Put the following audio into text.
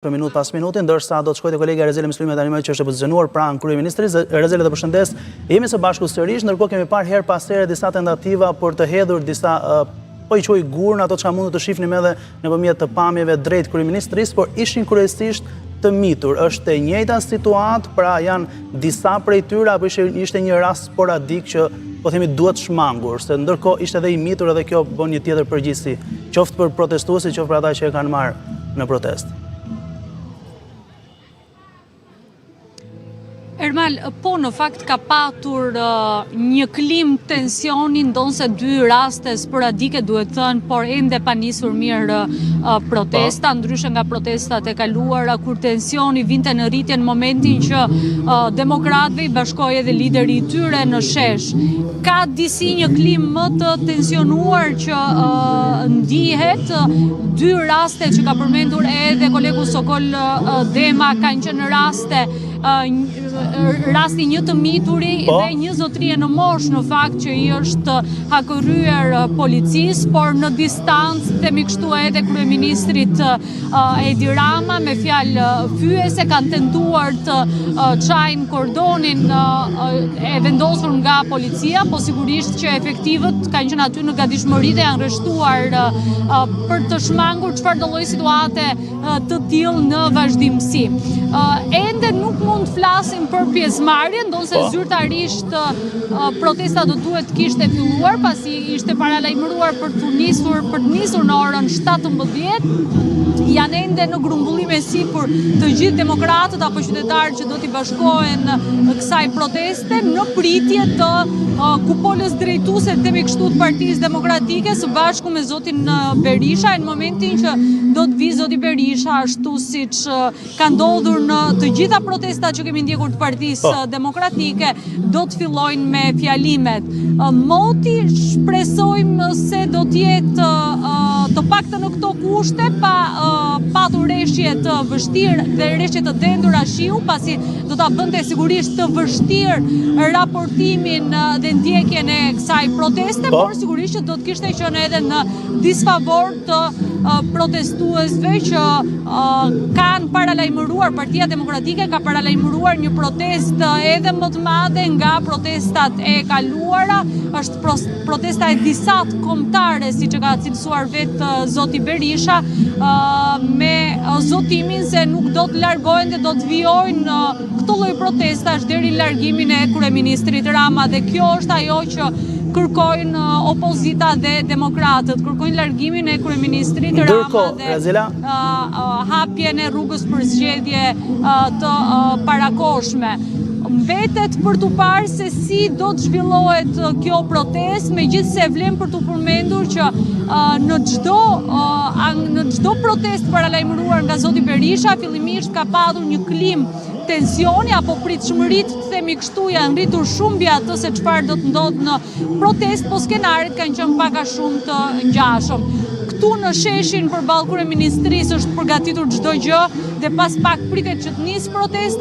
Për minutë pas minute, ndërsa do të shkoj te kolegja Rezela Myslymaj tani që është e pozicionuar pranë kryeministrisë. Rezela të përshëndes. Jemi së bashku sërish, ndërkohë kemi parë herë pas here disa tentativa për të hedhur disa po i quaj gurë në ato çka mund të shifnim edhe nëpërmjet të pamjeve drejt kryeministrisë, por ishin kryesisht të mitur. Është e njëjta situatë, pra janë disa prej tyre apo ishte ishte një rast sporadik që po themi duhet shmangur, se ndërkohë ishte edhe i mitur edhe kjo bën një tjetër përgjegjësi, qoftë për protestuesit, qoftë për ata që e kanë marrë në protestë. Ermal, po në fakt ka patur një klimë tensioni, ndonëse dy raste sporadike duhet thënë, por ende pa nisur mirë protesta, po. ndryshe nga protestat e kaluara, kur tensioni vinte në rritje në momentin që demokratëve i bashkohej edhe lideri i tyre në shesh. Ka disi një klimë më të tensionuar që ndihet, dy raste që ka përmendur edhe kolegu Sokol Dema kanë qenë raste rasti një të mituri po. dhe një zotërie në moshë në fakt që i është hakërryer policisë, por në distancë themi kështu edhe kryeministrit Edi Rama me fjalë fyese kanë tentuar të çajnë kordonin e vendosur nga policia, po sigurisht që efektivët kanë qenë aty në gatishmëri dhe janë rreshtuar për të shmangur çfarëdo lloj situate të tillë në vazhdimësi. Ende nuk mund të flasim për pjesëmarrje, ndonëse po. zyrtarisht protesta do duhet të kishte filluar, pasi ishte paralajmëruar për të nisur për të nisur në orën 17. Janë ende në grumbullim e sipër të gjithë demokratët apo qytetarët që do t'i bashkohen kësaj proteste në pritje të kupolës drejtuese, themi kështu të Partisë Demokratike së bashku me zotin Berisha në momentin që do të vijë zoti Berisha ashtu siç ka ndodhur në të gjitha protestat që kemi ndjekur të Partisë po. Demokratike, do të fillojnë me fjalimet. Moti shpresojmë se do të jetë të paktën në këto kushte pa patur reshje të vështirë dhe reshje të dendura shiu, pasi do ta bënte sigurisht të vështirë raportimin dhe ndjekjen e kësaj proteste, po. por sigurisht që do të kishte qenë edhe në disfavor të protestuesve që kanë paralajmëruar, Partia Demokratike ka paralajmëruar një protestë edhe më të madhe nga protestat e kaluara, është protesta e disatë kombëtare, siç e ka cilësuar vetë zoti Berisha, me zotimin se nuk do të largohen dhe do të vijojnë këto lloj protestash deri në largimin e kryeministrit Rama dhe kjo është ajo që kërkojnë opozita dhe demokratët, kërkojnë largimin e kryeministrit Rama dhe hapjen e rrugës për zgjedhje të parakohshme. Mbetet për t'u parë se si do të zhvillohet kjo protestë, megjithëse vlen për t'u përmendur që në çdo në çdo protestë paralajmëruar nga zoti Berisha, fillimisht ka patur një klimë tensioni apo pritshmëritë, të themi kështu, janë rritur shumë mbi atë se çfarë do të ndodhë në protestë, po skenarët kanë qenë pak a shumë të ngjashëm. Këtu në sheshin përballë kryeministrisë është përgatitur çdo gjë dhe pas pak pritet që të nisë protesta.